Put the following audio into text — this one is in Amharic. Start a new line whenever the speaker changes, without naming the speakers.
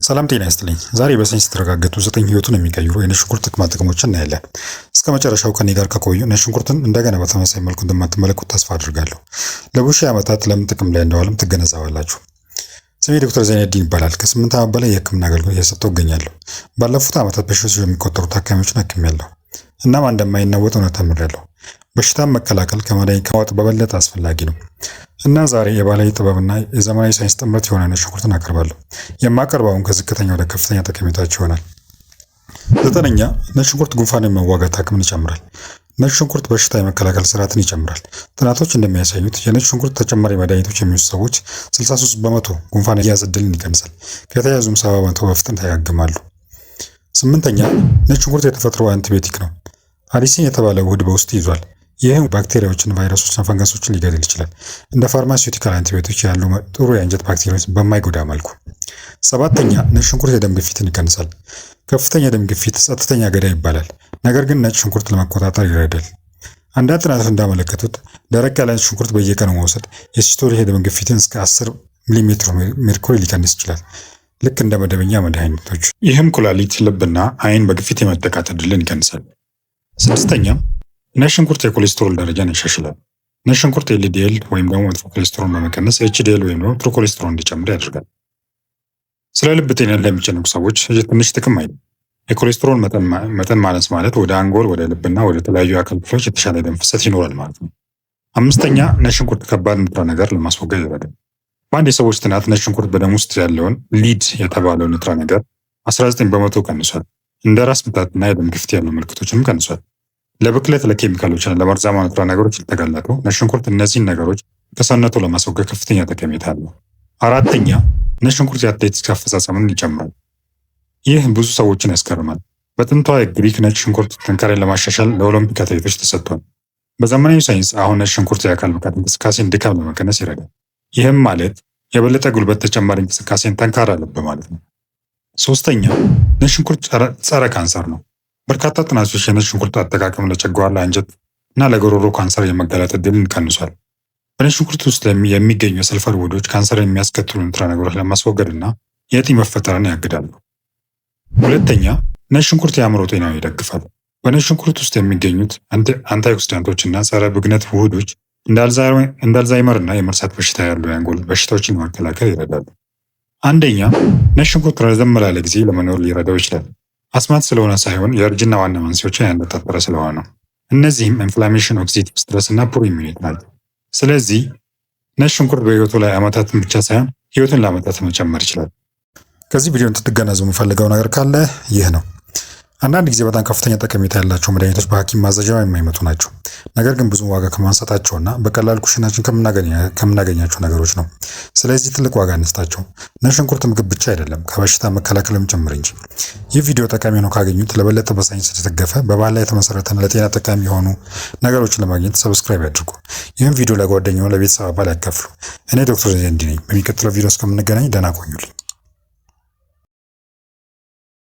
ሰላም ጤና ይስጥልኝ። ዛሬ በሳይንስ የተረጋገጡ 9 ህይወቱን የሚቀይሩ የነጭ ሽንኩርት ጥቅማ ጥቅሞችን እናያለን። እስከ መጨረሻው ከኔ ጋር ከቆዩ ነጭ ሽንኩርትን እንደገና በተመሳሳይ መልኩ እንደማትመለከቱ ተስፋ አድርጋለሁ። ለብዙ ሺህ ዓመታት ለምን ጥቅም ላይ እንደዋለም ትገነዘባላችሁ። ስሜ ዶክተር ዘይነዲን ይባላል። ከ8 ዓመት በላይ የህክምና አገልግሎት እየሰጠሁ እገኛለሁ። ባለፉት ዓመታት በሺዎች የሚቆጠሩ ታካሚዎችን አክሜያለሁ። እናም እንደማይናወጥ እውነት ተምሬያለሁ። በሽታን መከላከል ከመድኃኒት ከማወጥ በበለጠ አስፈላጊ ነው። እና ዛሬ የባህላዊ ጥበብና የዘመናዊ ሳይንስ ጥምረት የሆነ ነጭ ሽንኩርትን አቀርባለሁ። የማቀርበውን ከዝቅተኛ ወደ ከፍተኛ ጠቀሜታቸው ይሆናል። 9ኛ፣ ነጭ ሽንኩርት ጉንፋን የመዋጋት አቅምን ይጨምራል። ነጭ ሽንኩርት በሽታ የመከላከል ስርዓትን ይጨምራል። ጥናቶች እንደሚያሳዩት የነጭ ሽንኩርት ተጨማሪ መድኃኒቶች የሚወስዱ ሰዎች 63% ጉንፋን የመያዝ ዕድልን ይቀንሳል። ከተያዙም 70% በፍጥነት ያገግማሉ። 8ኛ፣ ነጭ ሽንኩርት የተፈጥሮ አንቲቢዮቲክ ነው። Allicin የተባለ ውህድ በውስጡ ይዟል። ይህም ባክቴሪያዎችን፣ ቫይረሶችን፣ ፈንገሶችን ሊገድል ይችላል። እንደ pharmaceutical አንቲቢዮቲክ ያሉ ጥሩ የአንጀት ባክቴሪያዎችን በማይጎዳ መልኩ። 7ኛ፣ ነጭ ሽንኩርት የደም ግፊትን ይቀንሳል። ከፍተኛ የደም ግፊት ጸጥተኛ ገዳይ ይባላል። ነገር ግን ነጭ ሽንኩርት ለመቆጣጠር ይረዳል። አንዳንድ ጥናቶች እንዳመለከቱት ደረቅ ያለ ነጭ ሽንኩርት በየቀኑ መውሰድ የ systolic የደም ግፊትን እስከ 10 ሚሊሜትር ሜርኩሪ ሊቀንስ ይችላል። ልክ እንደ መደበኛ መድኃኒቶች። ይህም ኩላሊት፣ ልብና አይን በግፊት የመጠቃት ዕድልን ይቀንሳል። 6ኛ፣ ነጭ ሽንኩርት የኮሌስትሮል ደረጃን ያሻሽላል። ነጭ ሽንኩርት LDL ወይም ደግሞ መጥፎ ኮሌስትሮል በመቀነስ HDL ወይም ደግሞ ጥሩ ኮሌስትሮል እንዲጨምር ያደርጋል። ስለ ልብ ጤና ለሚጨነቁ ሰዎች ትንሽ ጥቅም አይደለም። የኮሌስትሮል መጠን ማነስ ማለት ወደ አንጎል፣ ወደ ልብና ወደ ተለያዩ አካል ክፍሎች የተሻለ ደም ፍሰት ይኖራል ማለት ነው። 5ኛ፣ ነጭ ሽንኩርት ከባድ ንጥረ ነገር ለማስወገድ ይረዳል። በአንድ የሰዎች ጥናት ነጭ ሽንኩርት በደም ውስጥ ያለውን lead የተባለው ንጥረ ነገር 19% ቀንሷል። እንደ ራስ ምታትና የደም ግፊት ያሉ ምልክቶችንም ቀንሷል። ለብክለት፣ ለኬሚካሎችና ለመርዛማ ንጥረ ነገሮች ለተጋለጡ ነጭ ሽንኩርት እነዚህን ነገሮች ከሰውነቱ ለማስወገድ ከፍተኛ ጠቀሜታ አለው። 4ኛ፣ ነጭ ሽንኩርት የአትሌቲክስ አፈጻጸምን ይጨምራል። ይህ ብዙ ሰዎችን ያስገርማል። በጥንቷ ግሪክ ነጭ ሽንኩርት ጥንካሬን ለማሻሻል ለኦሎምፒክ አትሌቶች ተሰጥቷል። በዘመናዊ ሳይንስ አሁን ነጭ ሽንኩርት የአካል ብቃት እንቅስቃሴን ድካም ለመቀነስ ይረዳል። ይህም ማለት የበለጠ ጉልበት፣ ተጨማሪ እንቅስቃሴን፣ ጠንካራ ልብ ማለት ነው። 3ኛ፣ ነጭ ሽንኩርት ጸረ ካንሰር ነው። በርካታ ጥናቶች የነጭ ሽንኩርት አጠቃቀም ለጨጓራ፣ አንጀት እና ለጉሮሮ ካንሰር የመጋለጥ ዕድልን ቀንሷል። በነጭ ሽንኩርት ውስጥ የሚገኙ የሰልፈር ውህዶች ካንሰርን የሚያስከትሉ ንጥረ ነገሮች ለማስወገድ እና የእጢ መፈጠርን ያግዳሉ። 2ኛ፣ ነጭ ሽንኩርት የአእምሮ ጤናን ይደግፋል። በነጭ ሽንኩርት ውስጥ የሚገኙት antioxidant ኦች እና ጸረ ብግነት ውህዶች እንደ አልዛይመር እና የመርሳት በሽታ ያሉ የአንጎል በሽታዎችን ለመከላከል ይረዳሉ። 1ኛ፣ ነጭ ሽንኩርት ረዘም ላለ ጊዜ ለመኖር ሊረዳው ይችላል። አስማት ስለሆነ ሳይሆን የእርጅና ዋና መንስኤዎችን ያነጣጠረ ስለሆነ ነው። እነዚህም inflammation፣ oxidative stress እና poor immunity ናቸው። ስለዚህ ነጭ ሽንኩርት በህይወቱ ላይ ዓመታትን ብቻ ሳይሆን ህይወትን ለዓመታት መጨመር ይችላል። ከዚህ ቪዲዮ እንድትገነዘቡ የምፈልገው ነገር ካለ ይህ ነው። አንዳንድ ጊዜ በጣም ከፍተኛ ጠቀሜታ ያላቸው መድኃኒቶች በሐኪም ማዘዣ የማይመጡ ናቸው። ነገር ግን ብዙ ዋጋ ከማንሳታቸውና በቀላሉ ኩሽናችን ከምናገኛቸው ነገሮች ነው። ስለዚህ ትልቅ ዋጋ እንስጣቸው። ነጭ ሽንኩርት ምግብ ብቻ አይደለም፣ ከበሽታ መከላከልም ጭምር እንጂ። ይህ ቪዲዮ ጠቃሚ ሆኖ ካገኙት ለበለጠ በሳይንስ የተደገፈ፣ በባህል ላይ የተመሰረተና ለጤና ጠቃሚ የሆኑ ነገሮችን ለማግኘት subscribe ያድርጉ። ይህም ቪዲዮ ለጓደኛው፣ ለቤተሰብ አባል ያካፍሉ። እኔ ዶክተር ዘንዲ ነኝ። በሚቀጥለው ቪዲዮ እስከምንገናኝ ደህና ቆዩልኝ።